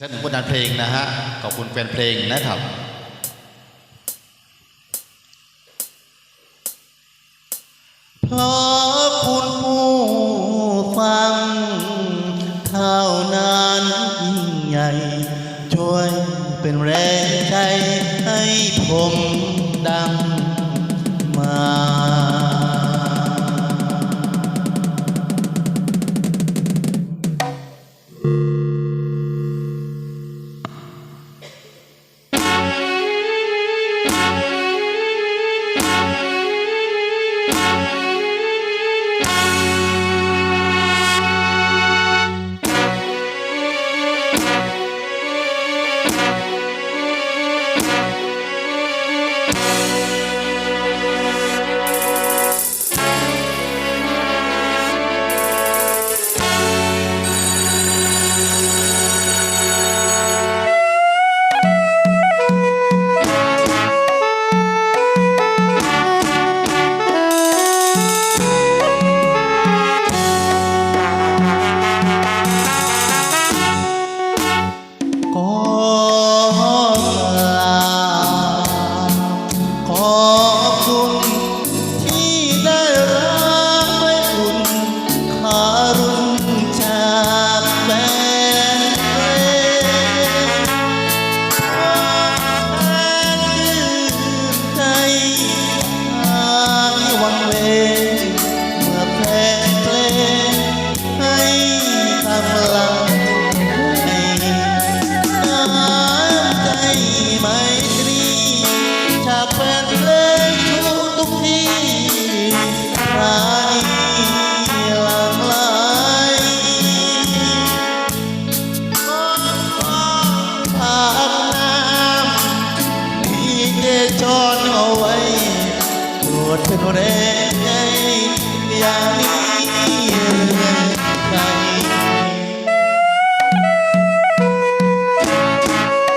ເຊີນຜົນງານເພງນະຮະ ຂອບຄຸນແຟນເພງນະຄັບ. ເພາະຄຸນຜູ້ຟັງເທົ່ານັ້ນຍິ່ງໃຫຍ່ ຊ່ວຍເປັນແຮງໃຈໃຫ້ຜົມດັງມາ. ຂໍກາບຂອບຄຸນທີ່ໄດ້ຮັບໄອອຸ່ນຄາລຸນຈາກແຟນເພງ ຄວາມແຮງຕື່ນໃຈຫາຍວັງເວງ ເມື່ອແຟນເພງ ໃຫ້ກຳລັງໃຈ ນ້ຳໃຈໄມຕຣີ ຈາກແຟນເພງທຸກໆທີ່ ພານີຫຼັ່ງໄຫຼ ພາບນ້ຳທີ່ເຈຈອນເອົາໄວ້ ໂປດເປັນແຮງໃຈຢ່າງນີ້ເລື້ອຍໄປ.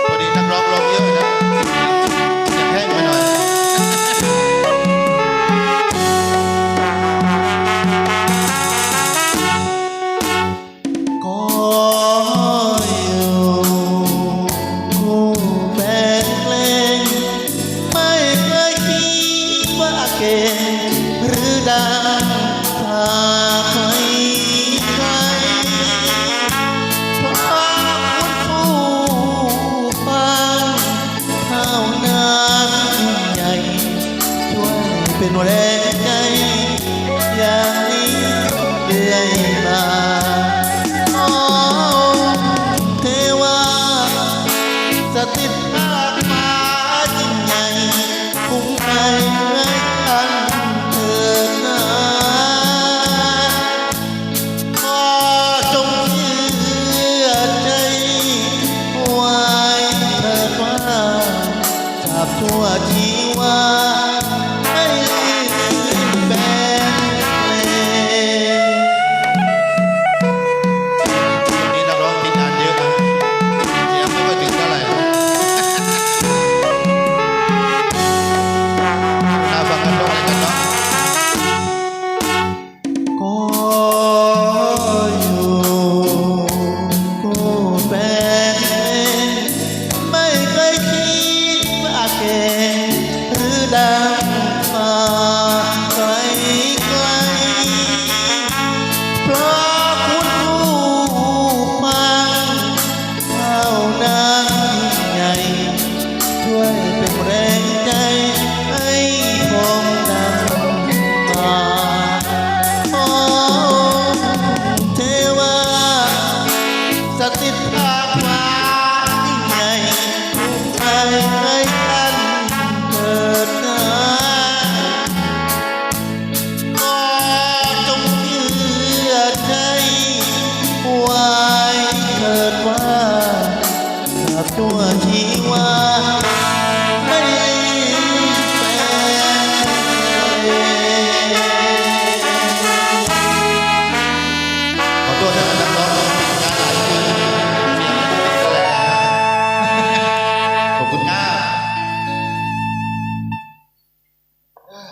ພໍດີນັກຮ້ອງຮ້ອງເຍອະນະ ຢາກແຫ້ງໄປໜ້ອຍ. ຂໍຢູ່ຄູ່ແຟນເພງ ໄມ່ເຄີຍຄິດວ່າເກັ່ງ ຫຼື ດັງ ຖ້າໄກ ເພາະຄຸນຜູ້ຟັງເທົ່ານັ້ນໃຫຍ່ ຊ່ວຍເປັນແຮງໃຈຢ່າງນີ້ເລື້ອຍມາ. ໂອ້ ເທວາສະຖິດພາກຟ້າຍິ່ງໃຫຍ່ ຄຸ້ມໄວ້ໃນອັນເທີນາ ຂໍຈົ່ງເຊື່ອໃຈໄວ້ເທີດວ່າ ສາບຊົ່ວຊີວາ ໃຫ້ລືມແຟນເພງ. ຊ່ວງນີ້ນັກຮ້ອງຕິດງານເຍອະນະ ຍັງບໍ່ຄ່ອຍເຖິງເທົ່າໃດ. ໜ້າຟັງກັນເນາະ ກັນເນາະ. ຂໍຢູ່ຄູ່ແຟນເພງ ໄມ່ເຄີຍຄິດວ່າເກັ່ງ ຫຼື ດັງຟ້າໄກໆ ເພາະຄຸນຜູ້ຟັງ ເທົ່ານັ້ນ